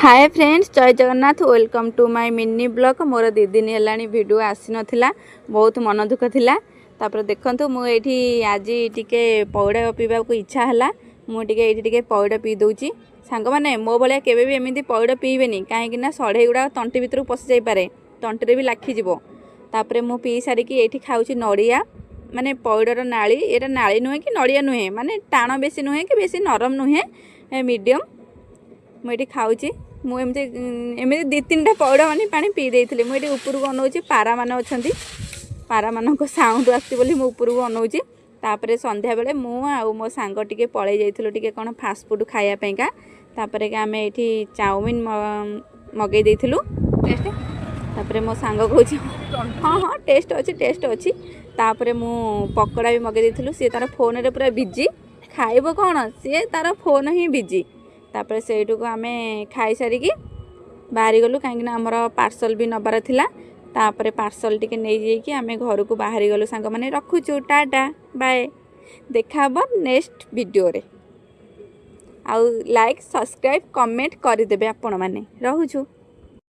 ହାଏ friends, ଜୟ Jagannath. Welcome to my mini vlog. ମୋର 2 ଦିନ ହେଲାଣି ଭିଡ଼ିଓ ଆସିନଥିଲା, ବହୁତ ମନ ଦୁଃଖ ଥିଲା। ତାପରେ ଦେଖନ୍ତୁ, ମୁଁ ଏଇଠି ଆଜି ଟିକେ ପଇଡ଼ ପିଇବାକୁ ଇଚ୍ଛା ହେଲା। ମୁଁ ଟିକେ ଏଇଠି ଟିକେ ପଇଡ଼ ପିଇ ଦେଉଛି। ସାଙ୍ଗମାନେ, ମୋ ଭଳିଆ କେବେ ବି ଏମିତି ପଇଡ଼ ପିଇବେନି, କାହିଁକି ନା ସଢ଼େଇ ଗୁଡ଼ାକ ତଣ୍ଟି ଭିତରକୁ ପଶି ଯାଇପାରେ, ତଣ୍ଟିରେ ବି ଲାଖିଯିବ। ତାପରେ ମୁଁ ପିଇ ସାରିକି ଏଇଠି ଖାଉଛି ନଡ଼ିଆ, ମାନେ ପଇଡ଼ର ନାଳି। ଏଇଟା ନାଳି ନୁହେଁ କି ନଡ଼ିଆ ନୁହେଁ, ମାନେ ଟାଣ ବେଶୀ ନୁହେଁ କି ବେଶୀ ନରମ ନୁହେଁ, ମିଡ଼ିୟମ୍। ମୁଁ ଏଇଠି ଖାଉଛି। ମୁଁ ଏମିତି ଏମିତି 2 3ଟା ପଇଡ଼ ମାନେ ପାଣି ପିଇ ଦେଇଥିଲି। ମୁଁ ଏଇଠି ଉପରକୁ ଅନଉଛି, ପାରାମାନେ ଅଛନ୍ତି, ପାରାମାନଙ୍କ ସାଉଣ୍ଡ ଆସୁଛି ବୋଲି ମୁଁ ଉପରକୁ ଅନଉଛି। ତାପରେ ସନ୍ଧ୍ୟାବେଳେ ମୁଁ ଆଉ ମୋ ସାଙ୍ଗ ଟିକେ ପଳେଇ ଯାଇଥିଲୁ ଟିକେ କ'ଣ ଫାଷ୍ଟଫୁଡ଼ ଖାଇବା ପାଇଁକା। ତାପରେ ଆମେ ଏଇଠି ଚାଉମିନ ମଗେଇ ଦେଇଥିଲୁ। ଟେଷ୍ଟ, ତାପରେ ମୋ ସାଙ୍ଗ କହୁଛି, ହଁ ହଁ, ଟେଷ୍ଟ ଅଛି, ଟେଷ୍ଟ ଅଛି। ତାପରେ ମୁଁ ପକୋଡ଼ା ବି ମଗେଇ ଦେଇଥିଲୁ। ସିଏ ତାର ଫୋନରେ ପୁରା ବିଜି, ଖାଇବ କ'ଣ, ସିଏ ତାର ଫୋନ୍ ହିଁ ବିଜି। ତାପରେ ସେଇଠୁକୁ ଆମେ ଖାଇସାରିକି ବାହାରିଗଲୁ, କାହିଁକିନା ଆମର ପାର୍ସଲ ବି ନେବାର ଥିଲା। ତାପରେ ପାର୍ସଲ ଟିକେ ନେଇଯାଇକି ଆମେ ଘରକୁ ବାହାରିଗଲୁ। ସାଙ୍ଗମାନେ, ରଖୁଛୁ, ଟାଟା, ବାଏ। ଦେଖା ହେବ ନେକ୍ସଟ ଭିଡ଼ିଓରେ। ଆଉ ଲାଇକ୍, ସବସ୍କ୍ରାଇବ୍, କମେଣ୍ଟ କରିଦେବେ ଆପଣମାନେ। ରହୁଛୁ।